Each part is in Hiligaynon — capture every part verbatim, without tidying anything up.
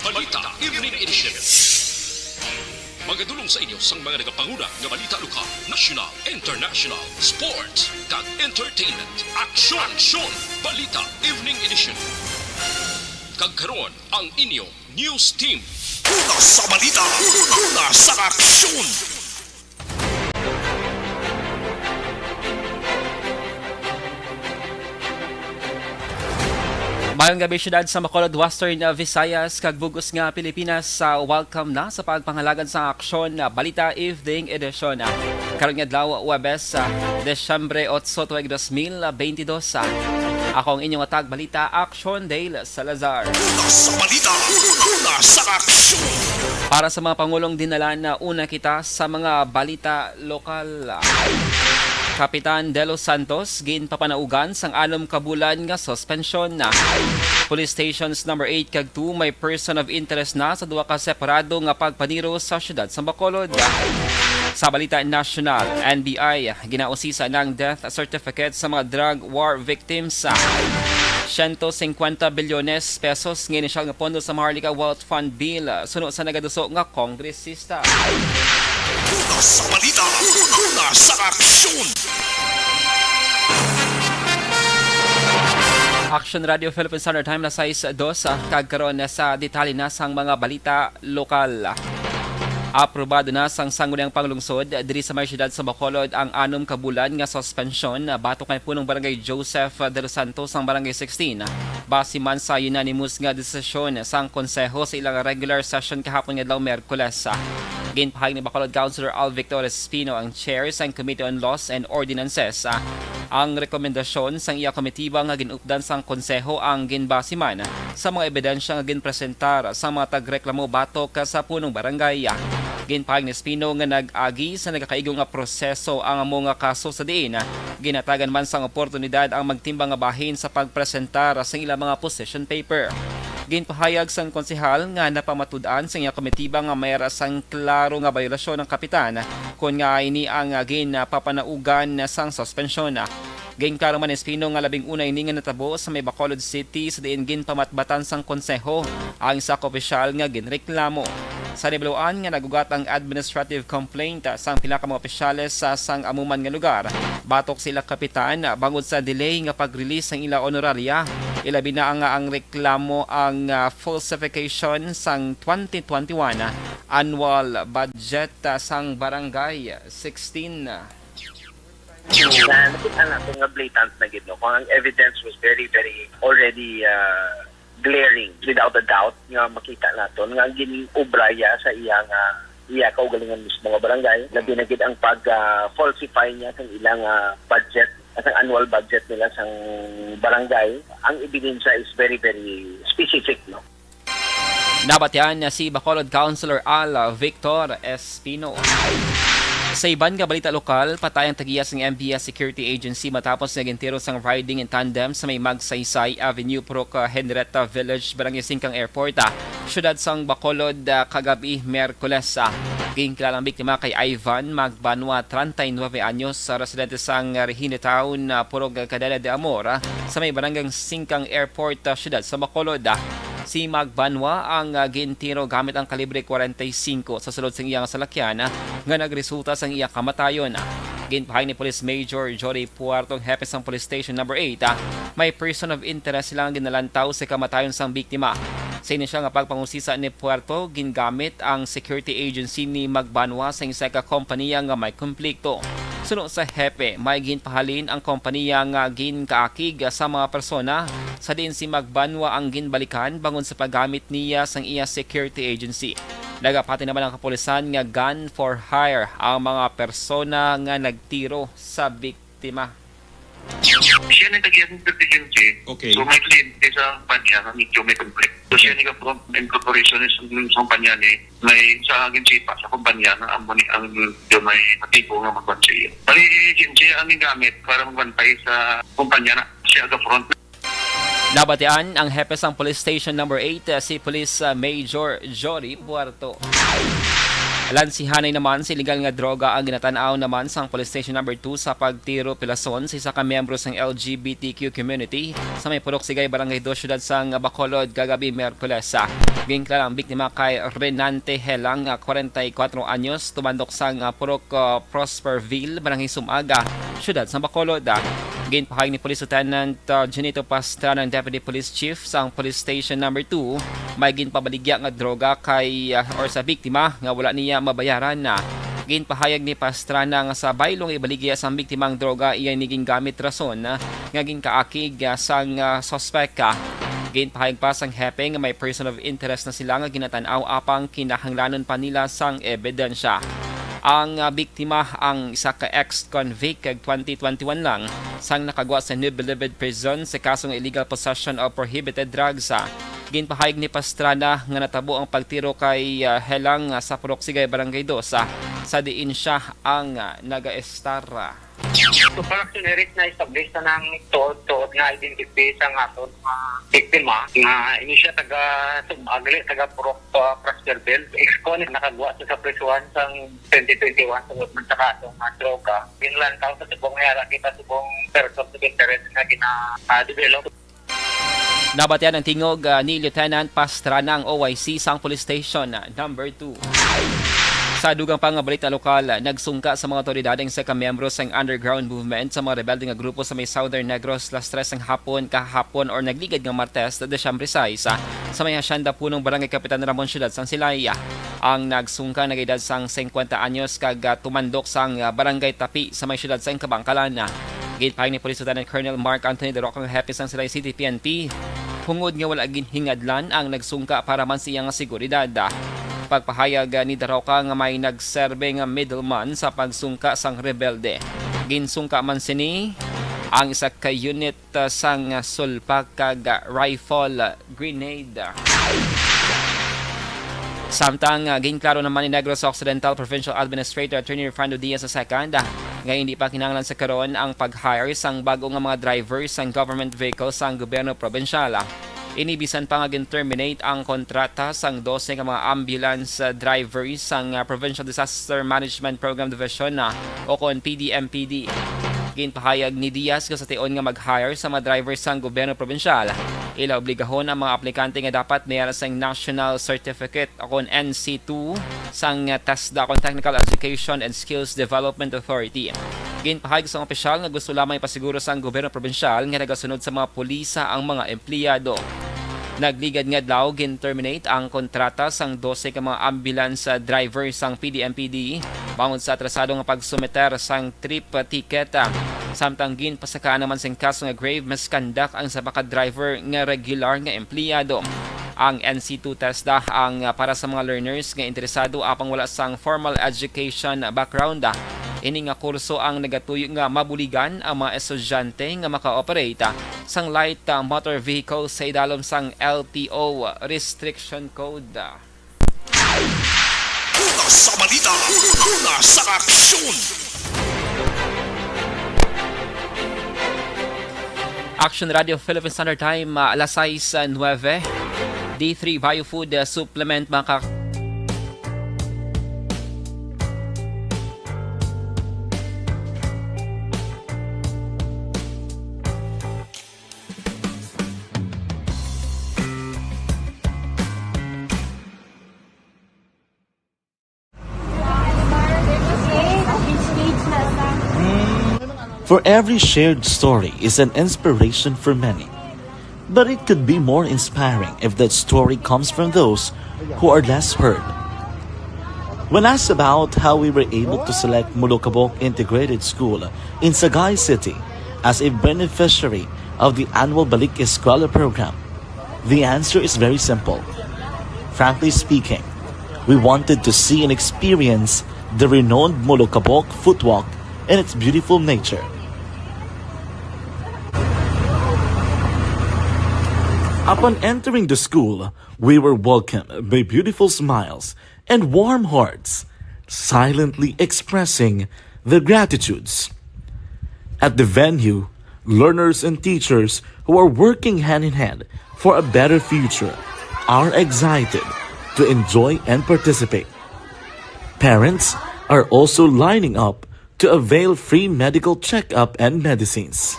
Balita Evening Edition. Magadulong sa inyo sang mga nagapanguna nga balita lokal, national, international, sports, kag entertainment. Aksyon! Aksyon! Balita Evening Edition. Kag karon, ang inyo news team. Una sa balita, una sa aksyon. Mayong gabi, siyudad sa Bacolod, Western, uh, Visayas, kag bug-os nga Pilipinas. Uh, welcome na sa pagpangalagad sa aksyon, uh, Balita Evening Edition. Uh, karon nga adlaw, Huwebes, uh, Desyembre otso, tuig dos mil bentidós. Uh, ako ang inyong atag balita, Aksyon Dale Salazar. Una sa balita, una sa aksyon. Para sa mga pangulong dinalan, uh, una kita sa mga balita lokal. Kapitan De Los Santos ginpapanaugan sang anom ka bulan nga suspensyon. Police Stations number eight kag two may person of interest na sa duha ka separado nga pagpaniro sa siyudad sa Bacolod. Sa balita nasyonal, N B I ginausisa na ang death certificate sa mga drug war victims. Siyento singkwenta bilyones pesos nga inisyal nga pondo sa Maharlika Wealth Fund Bill, suno sa nagaduso nga kongresista. Una sa balita, una sa aksyon. Action Radio Philippine Standard Time, alas sais dos, ah, kag karon na sa detalye na sang mga balita lokal. Aprobado na sang Sangguniang Panglungsod diri sa may siyudad sa Bacolod ang anom ka bulan nga suspensyon, ah, batok kay Punong Barangay Joseph De Los Santos sang Barangay sixteen, base man sa unanimous nga desisyon sang Konseho sa ilang regular session kahapon nga adlaw, Miyerkules. Ginpahayag ni Bacolod Councilor Al Victor Espino, ang chair sang Committee on Laws and Ordinances, ah, ang rekomendasyon sang iya komitiba nga gin-updan sang Konseho ang ginbase man sa mga ebidensya nga ginpresentar sa mga tagreklamo batok sa punong barangay. Ginpahayag ni Espino nga nag-agi sa nagakaigo nga proseso ang amo nga kaso, sa diin ginatagan man sang oportunidad ang magtimbang nga bahin sa pagpresentar sang ilang mga position paper. Ginpahayag sang konsehal nga napamatud-an sa iya komitiba nga may ara sang klaro nga bayolasyon ang kapitan kon nga ini ang, ah, ginpapanaugan sang suspensyon. Ginklaro man ni Espino nga labing una ini nga natabo sa may Bacolod City, sa diin ginpamatbatan sang konseho ang isa ka opisyal nga ginreklamo. Sa nahibaluan nga nag-ugat ang administrative complaint sang pila ka mga opisyales sa sang amo man nga lugar batok sa ila kapitan bangod sa delay nga pag-release sang ila honoraria, ilabi na nga ang reklamo ang, ah, falsification sang twenty twenty-one annual budget, ah, sang Barangay sixteen. Na nakita natin nga blatant na gid, no? Kung ang evidence was very, very already, ah, glaring, without a doubt, nga makita naton nga gin-obra iya sa iya nga, iya kaugalingon mismo nga barangay, labi na gid ang pag, ah, falsify niya sa ilang, ah, budget, sa annual budget nila sang barangay. Ang ebidensya is very, very specific, no? Nabatian na si Bacolod Councilor Al Victor Espino. Sa iban nga balita lokal, patay ang tag-iya sang M P S Security Agency matapos nga gintiro sang riding in tandem sa may Magsaysay Avenue, Purok, ah, Henrietta Village, Barangay Singkang Airport, ah, siyudad sang Bacolod, ah, kagab-i, Miyerkules. Ah, ginkilala ang biktima kay Ivan Magbanwa, treinta y nueve anyos, ah, residente sang Regina Town, ah, Purok Cadena de Amor, ah, sa may Barangay Singkang Airport, ah, siyudad sa Bacolod. Ah, si Magbanwa ang, ah, gintiro gamit ang kalibre forty-five sa sulod sang iyang salakyan, ah, nga nagresulta sang iya kamatayon. Ginpahayag ni Police Major Jory Puerto, ang hepe sang Police Station Number eight, ah, may person of interest sila nga ginalantaw sa kamatayon sang biktima. Sa inisyal nga pagpangusisa ni Puerto, gingamit ang security agency ni Magbanwa sa isa ka kompanya nga may konflikto. Suno sa hepe, may ginpahalin ang kompanya nga ginkaakig sa mga persona, sa diin si Magbanwa ang ginbalikan bangod sa paggamit niya sang iya security agency. Nagapati naman ang kapulisan nga gun for hire ang mga persona nga nagtiro sa biktima. Siya ni tag-iya sa Security Agency. Okay. So, may kliyente sa kumpanya nga medyo may conflict. So, siya ni ka-front in corporation sa, sa kumpanya ni, may sa agency pa sa kumpanya nga amo ni ang medyo may motibo nga magkuan sa iya. Bali, agency ang gingamit para magbantay sa kumpanya na siya ka-front. Nabatian ang hepe sang Police Station Number eight, uh, si Police, uh, Major Jory Puerto. Lansihanay naman sa iligal nga droga ang ginatan-aw naman sang Police Station Number Two sa Pagtiro, Pilason, sa isa ka miyembro sang L G B T Q community sa may Purok Sigay, Barangay Dos, siyudad sang Bacolod, kagabi, Miyerkules. Ginkilala ang biktima kay Renante Helang, ah, kwarenta y kuwatro anyos, tumandok sang, ah, Purok, ah, Prosperville, Barangay Sumaga, siyudad sang Bacolod. Ginpahayag ni Police Lieutenant, ah, Junito Pastrana, Deputy Police Chief sang Police Station Number Two, may ginpabaligya nga droga kay, ah, or sa biktima nga wala niya mabayaran na. Ginpahayag ni Pastrana nga sa baylo nga ibaligya sang biktima ang droga, iya ini gingamit rason, ah, nga ginkaakig, ah, sang, ah, suspek, ah. Ginpahayag pa sang hepe nga may person of interest na sila nga ginatan-aw, apang kinahanglanon pa nila sang ebidensya. Ang, ah, biktima ang isa ka ex-convict kag twenty twenty-one lang sang nakagwa sa New Bilibid Prison sa kaso nga illegal possession of prohibited drugs. Ginpahayag ni Pastrana nga natabo ang pagtiro kay, ah, Helang, ah, sa Purok Sigay, Barangay Dos, ah, sa diin siya ang, ah, nagaestar. So, para sa lyrics na establish na ng tuod-tuod nga identity sa nga aton nga biktima, nga ini siya taga Sumaga, taga Purok, uh, Prosperville. Ex-con, nakagwa sa, sa prisuhan sang twenty twenty-one tungod man sa kaso nga droga. Ginlantaw sa subong hera kita subong person of interest nga gina-, ah, develop. Nabatian ang tingog, ah, ni Lieutenant Pastrana, ang O I C sang Police Station, ah, Number Two. Sa dugang pa nga balita lokal, ah, nagsungka sa mga awtoridad ang isa ka miyembro sang underground movement sa mga rebelde nga grupo sa may Southern Negros, las tres sang hapon kahapon or nagligad nga Martes, Desyembre sais, ah, sa may Hacienda Punong, Barangay Kapitan Ramon, siyudad sang Silay. Ang nagsungka nagaedad sang singkwenta anyos kag, ah, tumandok sang, ah, Barangay Tapi sa may siyudad sang Kabangkalan. Ginpahayag ni Police Lieutenant Colonel Mark Anthony Daroca, hepe sang Silay City P N P, hungod nga wala ginhingadlan ang nagsungka para man sa iya nga seguridad. Pagpahayag, ah, ni Daroca nga may nagserbe nga middleman sa pagsungka sang rebelde. Ginsungka man sini ang isa ka unit, ah, sang sulpak kag, ah, rifle grenade. Samtang, ah, ginklaro naman ni Negros Occidental Provincial Administrator Attorney Rufrando Diaz the second, ah, nga hindi pa kinahanglan sa karon ang pag-hire sang bag-o nga mga driver sang government vehicle sang gobyerno probinsyal. Ini bisan pa nga gin-terminate ang kontrata sang dose ka mga ambulance, ah, drivers sang, ah, Provincial Disaster Management Program Division, ah, o kon P D M P D. Ginpahayag ni Diaz nga sa tion nga mag-hire sa mga driver sang gobyerno probinsyal, ila obligahon ang mga aplikante nga dapat may ara sang National Certificate o kon N C two sang TESDA o kon Technical Education and Skills Development Authority. Ginpahayag sang opisyal nga gusto lamang ipasiguro sang gobyerno probinsyal nga nagasunod sa mga pulisa ang mga empleyado. Nagligad nga adlaw, gin-terminate ang kontrata sang dose ka mga ambulance driver sang P D M P D bangod sa atrasado nga pagsumiter sang trip ticket. Samtang ginpasakaan naman sing kaso nga grave misconduct ang isa pa ka driver nga regular nga empleyado. Ang N C two TESDA ang, ah, para sa mga learners nga interesado apang wala sang formal education background. Ini nga kurso ang nagatuyo nga mabuligan ang mga estudyante nga maka-operate, ah, sang light, ah, motor vehicle sa idalom sang L T O Restriction Code. Una sa balita, una sa aksyon. Action Radio Philippine Standard Time, ah, alas sais nuebe. D three Bio Food, ah, Supplement, mga ka- For every shared story is an inspiration for many. But it could be more inspiring if that story comes from those who are less heard. When asked about how we were able to select Molokabok Integrated School in Sagay City as a beneficiary of the annual Balik Eskwela program, the answer is very simple. Frankly speaking, we wanted to see and experience the renowned Molokabok Footwalk and its beautiful nature. Upon entering the school, we were welcomed by beautiful smiles and warm hearts, silently expressing their gratitudes. At the venue, learners and teachers who are working hand in hand for a better future are excited to enjoy and participate. Parents are also lining up to avail free medical checkup and medicines.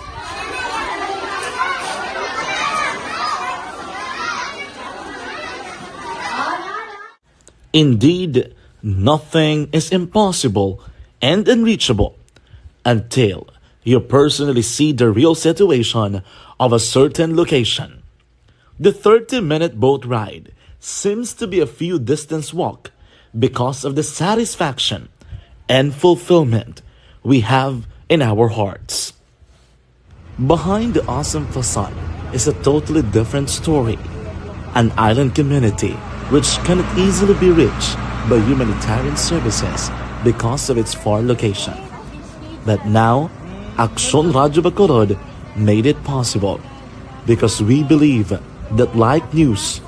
Indeed, nothing is impossible and unreachable until you personally see the real situation of a certain location. The thirty-minute boat ride seems to be a few distance walk because of the satisfaction and fulfillment we have in our hearts. Behind the awesome facade is a totally different story, an island community which cannot easily be reached by humanitarian services because of its far location. But now, Aksyon Radyo Bacolod made it possible because we believe that like news,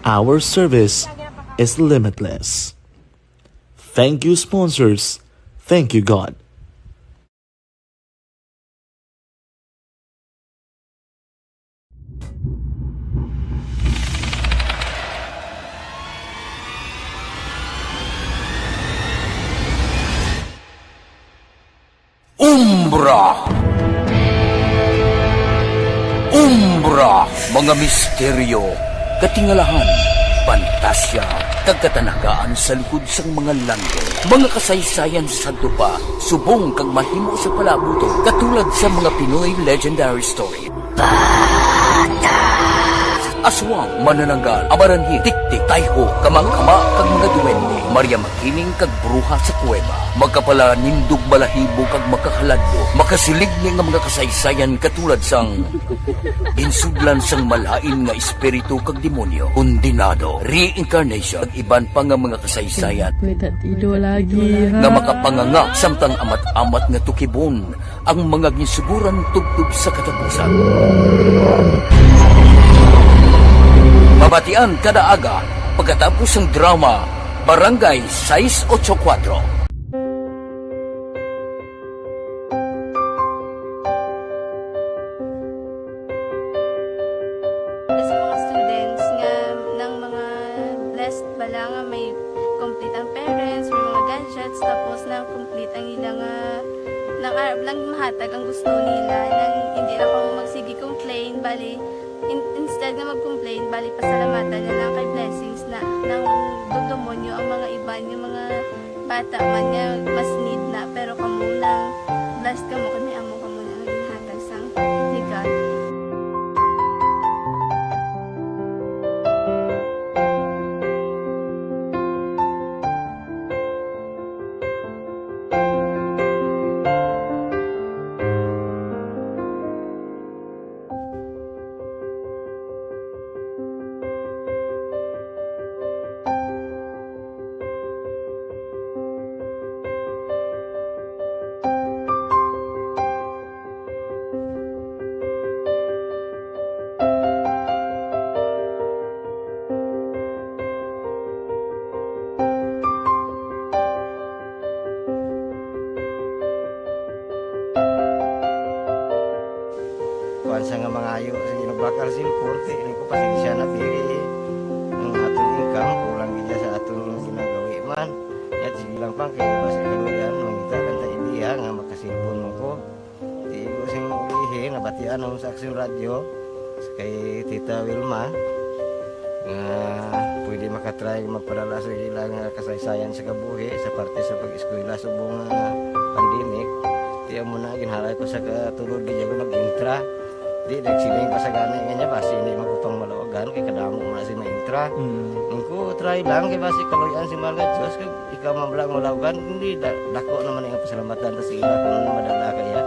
our service is limitless. Thank you, sponsors. Thank you, God. Umbra. Umbra, mga misteryo, katingalahan, pantasya, kag katanagaan sa likod sang mga langit. Mga kasaysayan sa sadto pa, subong kag mahimo sa palabuton, katulad sa mga Pinoy legendary story. Aswang, manananggal, amaranhit, tiktik, tayho, kamang-kama, kag mga duwende, Maria Makiling kag bruha sa kuweba, makapalanindog balahibo kag makahaladlok, makasilingni nga mga kasaysayan katulad sang ginsudlan sang malain nga espiritu kag demonyo, kondenado, reincarnation, kag iban pa nga mga kasaysayan nga makapanganga samtang amat-amat nga tukibon ang mga ginsuguran tubtob sa katapusan. Mabatian kada aga pagkatapos sang drama Barangay sais ocho kuwatro. Sa mga students nga nang mga blessed bala nga may complete ang parents, may mga gadgets, tapos na complete ang ila nga nang arab lang mahatag ang gusto nila, nang hindi na kamo magsige complain, bali in, instead nga mag-complain, bali pasalamatan na lang kay blessings na nang dumdumo nyo ang mga iban nga mga bata man nga mas need na, pero kamo nang blessed kamo kay may amo kamo na nga ginhatag sang ni God. Kuan sa nga mangayo sa ginubakal sin korte, ini ko pasensya na, diri ang aton income, kulang gid sa aton ginagawi man. Yat, sige lang pang, kay basi kaluyan, mangita lang ta ideya nga makasilpon mo ko. Di ko sing ulihi, nabatian ang sa Aksyon Radyo, kay Tita Wilma, nga pwede makatry magpadala sa ilang kasaysayan sa kabuhi sa parte sa pag-eskwela subong nga pandemic. Ti amo na, ginhalay ko sa katulod, di ako nag-intra. Di, nagsiling pa sa gani nga niya, basi hindi man ko pang malawagan, kay kadamo mo na si maintra. Mm. Nung ko, try lang, kay basi kaluyan si Mahal nga Diyos, kag ikaw man lang malawagan, hindi, da, dako naman ang pasalamatan ta sa ila kung ano madala kaya.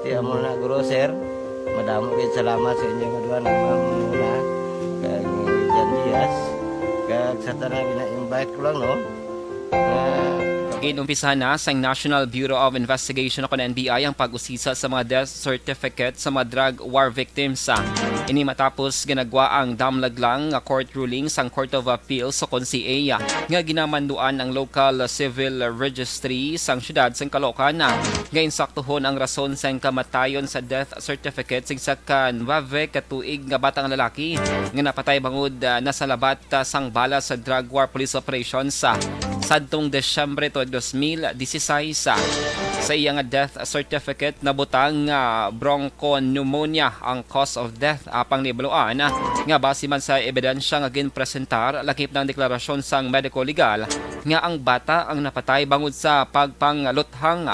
Ti amo na, Guro, Sir, madamo kayo salamat sa inyo nga duha, ni Ma'am Muna, kag ni Jan Diaz, kag sa tanan, gina-invite ko lang, no? Ginumpisahan na sang National Bureau of Investigation o kon N B I ang pag-usisa sa mga death certificate sa mga drug war victims. Ini matapos ginagwa ang damlag lang nga court ruling sang Court of Appeals o kon C A nga ginamanduan ang local civil registry sang siyudad sang Caloocan nga insaktuhon ang rason sang kamatayon sa death certificate sing isa ka nuwebe ka tuig nga bata nga lalaki nga napatay bangod, ah, nasalabat, ah, sang bala sa drug war police operations, ah, sa Sadtong Disyembre tuig dos mil dieciséis, ah, sa iya nga death certificate, nabutang nga bronchopneumonia ang cause of death, apang nahibaluan nga base man sa ebidensya nga ginpresentar, lakip na ang deklarasyon sang medico legal nga ang bata ang napatay bangod sa pagpangaluthang.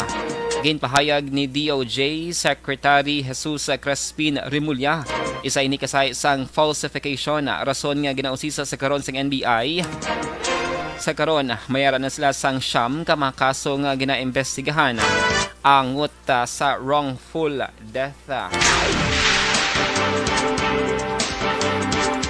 Ginpahayag ni D O J Secretary Jesus Crespin Remulla, isa ini ka sahi sang falsification, rason nga ginausisa sa karon sang N B I. Sa karon, may ara na sila sang siyam ka mga kaso nga ginaimbestigahan angot, ah, sa wrongful death.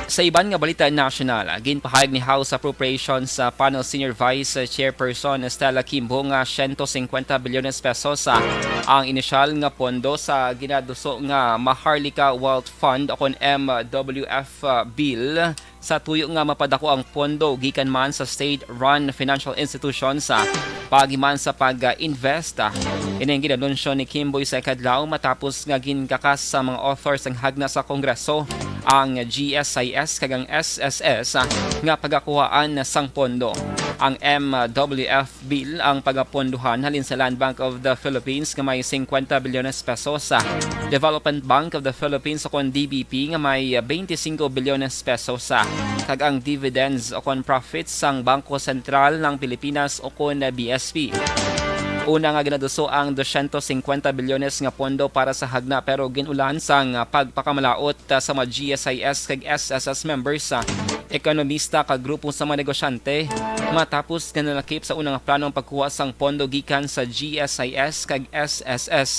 Sa iban nga balita nasyonal, ginpahayag ni House Appropriations, ah, Panel Senior Vice Chairperson Stella Kimbo nga siyento singkwenta bilyones pesos, ah, ang inisyal nga pondo sa ginaduso nga Maharlika Wealth Fund o kon M W F, ah, Bill, sa tuyo nga mapadako ang pondo gikan man sa state-run financial institutions, ah, paagi man sa pag-invest. Ini ang ginanunsyo ni Kimboy sa ikadlaw matapos nga ginkakas sa mga authors ang hagna sa Kongreso, ang G S I S kag ang S S S, ah, nga pagakuhaan sang pondo. Ang M W F Bill ang pagapondohan halin sa Land Bank of the Philippines nga may singkwenta bilyones pesos, ah, Development Bank of the Philippines o kon D B P nga may twenty-five bilyones pesos, ah, kag ang dividends o kon profits sang Bangko Sentral ng Pilipinas o kon B S P. Una nga ginaduso ang dosyentos singkwenta bilyones nga pondo para sa hagna, pero gin-ulan sang pagpakamalaot, ah, sa mga G S I S kag S S S members, ah, ekonomista kag grupo sa mga negosyante, matapos nga nalakip sa una nga plano ang pagkuha sang pondo gikan sa G S I S kag S S S.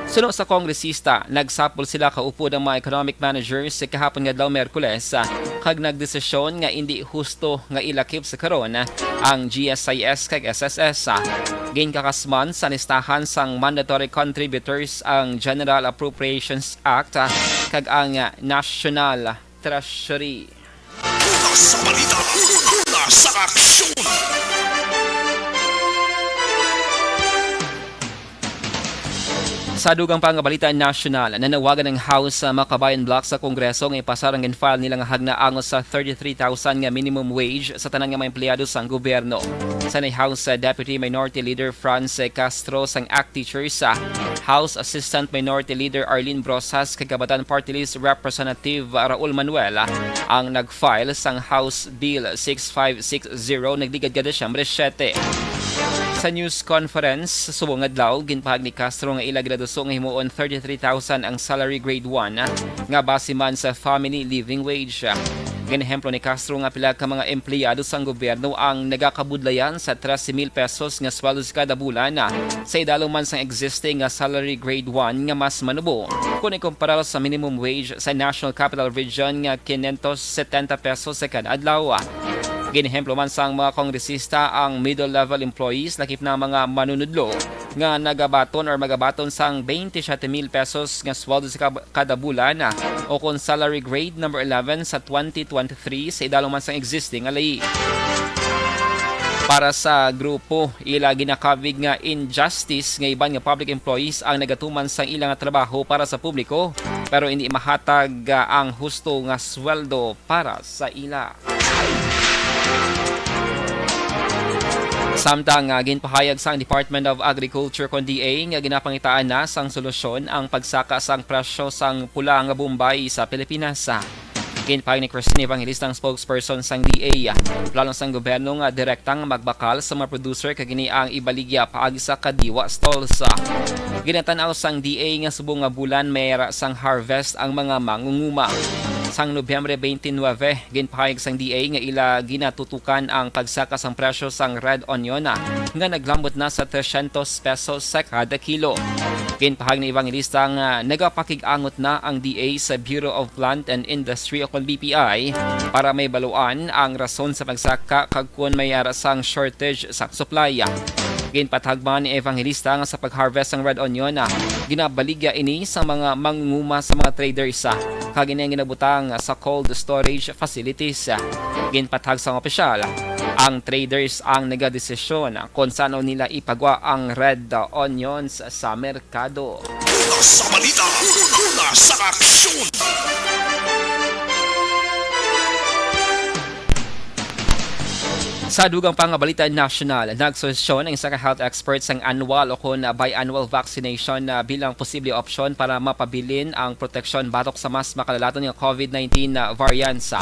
Suno sa kongresista, nagsapol sila kaupod ang mga economic managers sa kahapon nga adlaw, Miyerkules, ah, kag nagdesisyon nga indi husto nga ilakip sa karon ang G S I S kag S S S. Ginkakasman sa listahan sang mandatory contributors ang General Appropriations Act, ah, kag ang, ah, National Treasury. Una sa balita, una sa aksyon. Sa dugang pa nga balita nasyonal, nanawagan ang House sa mga kabayan bloc sa Kongreso nga ipasar ang gin-file nila nga hagna angot sa thirty-three thousand nga minimum wage sa tanan nga mga empleyado sang gobyerno. Sanay House, uh, Deputy Minority Leader Franz Castro sang ACT Teachers, uh, House Assistant Minority Leader Arlene Brosas kag Kabatan Party List Representative, uh, Raul Manuel, uh, ang nag-file sang House Bill six five six zero nagligad ka Disyembre siete. Sa news conference subong adlaw, ginpahayag ni Castro nga ila ginaduso nga himuon thirty-three thousand ang salary grade one nga base man sa family living wage. Ginehemplo ni Castro nga pila ka mga empleyado sang gobyerno ang nagakabudlayan sa trese mil pesos nga sweldo sa kada bulan, sa idalom man sang existing nga salary grade one nga mas manubo kon ikumparar sa minimum wage sa National Capital Region nga quinientos setenta pesos sa kada adlaw. Ginehemplo man sang mga kongresista ang middle-level employees, lakip na mga manunudlo, nga nagabaton or magabaton sang twenty-seven mil pesos nga sweldo sa kab-, kada bulan, o kon salary grade number eleven sa twenty twenty-three sa idalom man sang existing nga layi. Para sa grupo, ila ginakabig nga injustice nga iban nga public employees ang nagatuman sang ila nga trabaho para sa publiko, pero indi mahatag, ah, ang husto nga sweldo para sa ila. Samtang, ah, ginpahayag sang Department of Agriculture kon D A nga ginapangitaan na sang solusyon ang pagsaka sang presyo sang pula nga bombay sa Pilipinas. Ginpahayag ni Christine Evangelista, ang spokesperson sang D A, plano sang gobyerno nga direktang magbakal sa mga producer kag ini ang ibaligya paagi sa Kadiwa stalls. Ginatan-aw sang D A nga subong nga bulan may ara sang harvest ang mga mangunguma. Sang Nobyembre twenty-nine, ginpahayag sang D A nga ila ginatutukan ang pagsaka sang presyo sang red onion, ah, nga naglambot na sa tresyentos pesos sa kada kilo. Ginpahayag ni Evangelista nga nagapakig-angot na ang D A sa Bureau of Plant and Industry o kon B P I para mahibaluan ang rason sa pagsaka kag kon may ara sang shortage sa supply. Ginpatahag man ni Evangelista nga sa pag-harvest sang red onion, ah, ginabaligya ini sa mga mangunguma sa mga traders, ah, kag ini ang ginabutang sa cold storage facilities. Ginpatahag sang opisyal, ang traders ang nagadesisyon kon san-o nila ipagwa ang red onions sa merkado. Una sa balita, una sa aksyon. Sa dugang pa nga balita nasyonal, nagsuhestyon ang isa ka health expert sang annual o kon biannual vaccination na bilang posible opsyon para mapabilin ang proteksyon batok sa mas makalalaton nga covid nineteen na variants.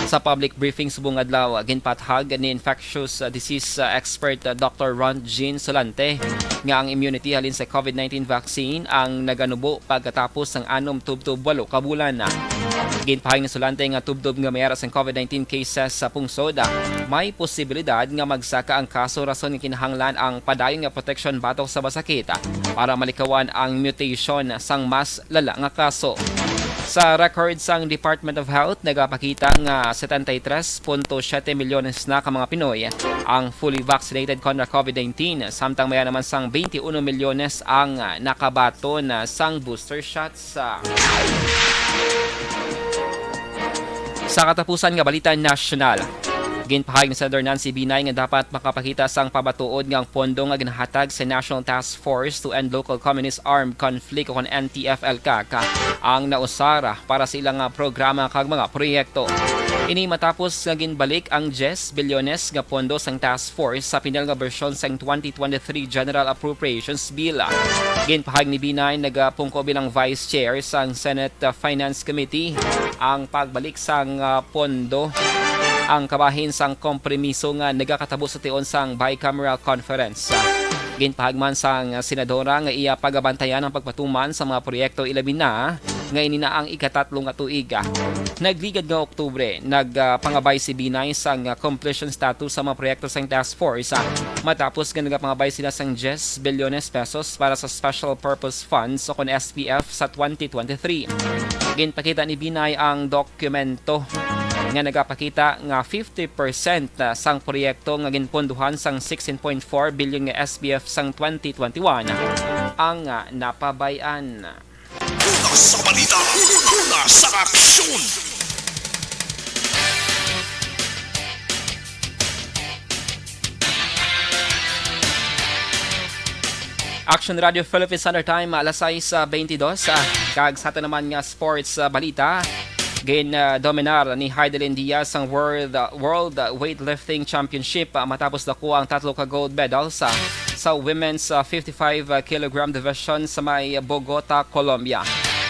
Sa public briefing subong adlaw, ginpathag ni infectious disease expert Doctor Ron Jean Solante nga ang immunity halin sa covid nineteen vaccine ang naganubo pagkatapos sang anom tubtob walo ka bulan. Ginpahayag ni Solante nga tubtob nga may ara sang covid nineteen cases sa pungsod, may posibilidad nga magsaka ang kaso, rason nga kinahanglan ang padayon nga proteksyon batok sa masakit para malikawan ang mutation sang mas lala nga kaso. Sa record sang Department of Health, nagapakita nga setenta y tres punto siete milyones na ka mga Pinoy ang fully vaccinated kontra covid nineteen, samtang may naman sang twenty-one milyones ang nakabaton sang booster shots. Sa katapusan nga balita nasyonal, ginpahayag ni Senator Nancy Binay nga dapat makapakita sang pamatuod nga ang pondo nga ginahatag sa National Task Force to End Local Communist Armed Conflict o kon N T F L CAC ang nausara para sa ilang nga programa kag mga proyekto. Ini matapos nga ginbalik ang diyes bilyones nga pondo sang task force sa pinal nga bersyon sang twenty twenty-three General Appropriations Bill. Ginpahayag ni Binay, nagapungko bilang Vice Chair sang Senate, uh, Finance Committee, ang pagbalik sang, uh, pondo ang kabahin sang kompromiso nga nagakatabo sa tion sang bicameral conference. Ginpahayag man sang senadora nga iya pagabantayan ang pagpatuman sa mga proyekto, ilabi na nga ini na ang ikatatlo nga tuig. Nagligad nga Oktubre, nagpangabay si Binay sang completion status sa mga proyekto sang task force, ah, matapos nga nagapangabay sila sang diyes bilyones pesos para sa special purpose funds o kon S P F sa twenty twenty-three. Ginpakita ni Binay ang dokumento nga nagapakita nga fifty percent sang proyekto nga ginpondohan sang sixteen point four billion nga S P F sang twenty twenty-one ang, ah, napabay-an. Una sa balita, una sa aksyon. Action Radio Philippines Standard Time, alas sais, ah, twenty-dos, ah, kag sa aton naman nga sports, ah, balita, gin, ah, dominar ni Heidelin Diaz ang World, ah, World Weightlifting Championship, ah, matapos nakuha ang tatlo ka gold medals, ah, sa women's, ah, fifty-five kilogram division sa may Bogota, Colombia.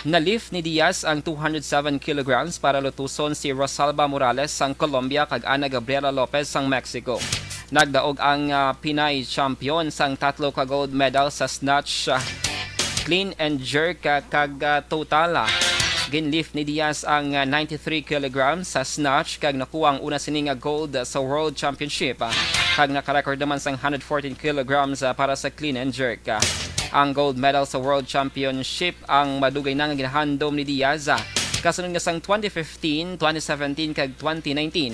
Na-lift ni Diaz ang two hundred seven kilograms para lutuson si Rosalba Morales sang Colombia kag Ana Gabriela Lopez sang Mexico. Nagdaog ang, ah, Pinay champion sang tatlo ka gold medal sa snatch, ah, clean and jerk, ah, kag, ah, total, ah, gin-lift ni Diaz ang, ah, ninety-three kilograms sa snatch kag nakuha ang una sini nga gold sa World Championship, ah, kag naka-record naman sang hundred fourteen kilograms, ah, para sa clean and jerk. Ah, ang gold medal sa World Championship ang madugay na nga ginahandom ni Diaz, ah, kasunod nga sang twenty fifteen, twenty seventeen, kag twenty nineteen.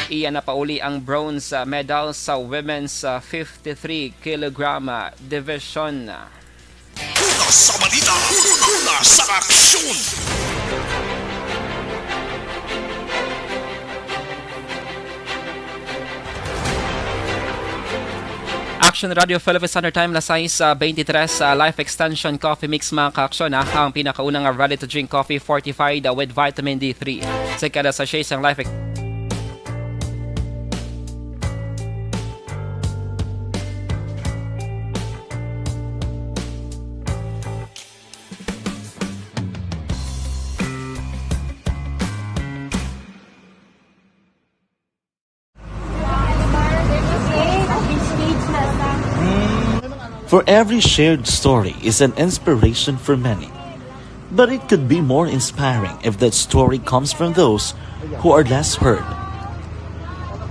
Iya napauli ang bronze, ah, medal sa women's, ah, fifty-three kilogram, ah, division. Una sa balita, una sa aksyon. Action Radio Philippines Standard Time, alas sais, ah, twenty-three, ah, Life Extension Coffee Mix, mga kaaksyon, ah, ang pinakauna nga ready-to-drink coffee fortified, ah, with vitamin D three. Sa kada sachet sang Life Ex- For every shared story is an inspiration for many. But it could be more inspiring if that story comes from those who are less heard.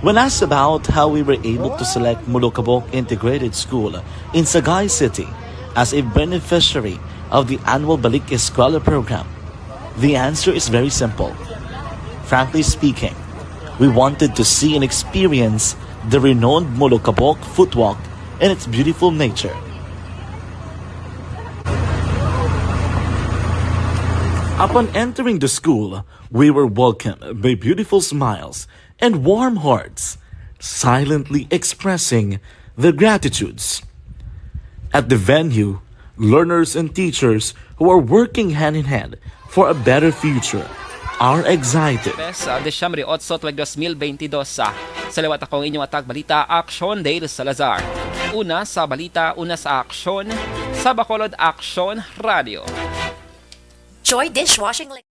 When asked about how we were able to select Molokabok Integrated School in Sagay City as a beneficiary of the annual Balik Eskwela program, the answer is very simple. Frankly speaking, we wanted to see and experience the renowned Molokabok footwalk and its beautiful nature. Upon entering the school, we were welcomed by beautiful smiles and warm hearts, silently expressing their gratitudes. At the venue, learners and teachers who are working hand in hand for a better future are excited. Sa Disyembre otso, tuig dos mil bentidós, ah, sa liwat ako ang inyong atag balita, Aksyon Dale Salazar. Una sa balita, una sa aksyon, sa Bacolod Aksyon Radio. Joy Dishwashing Liquid.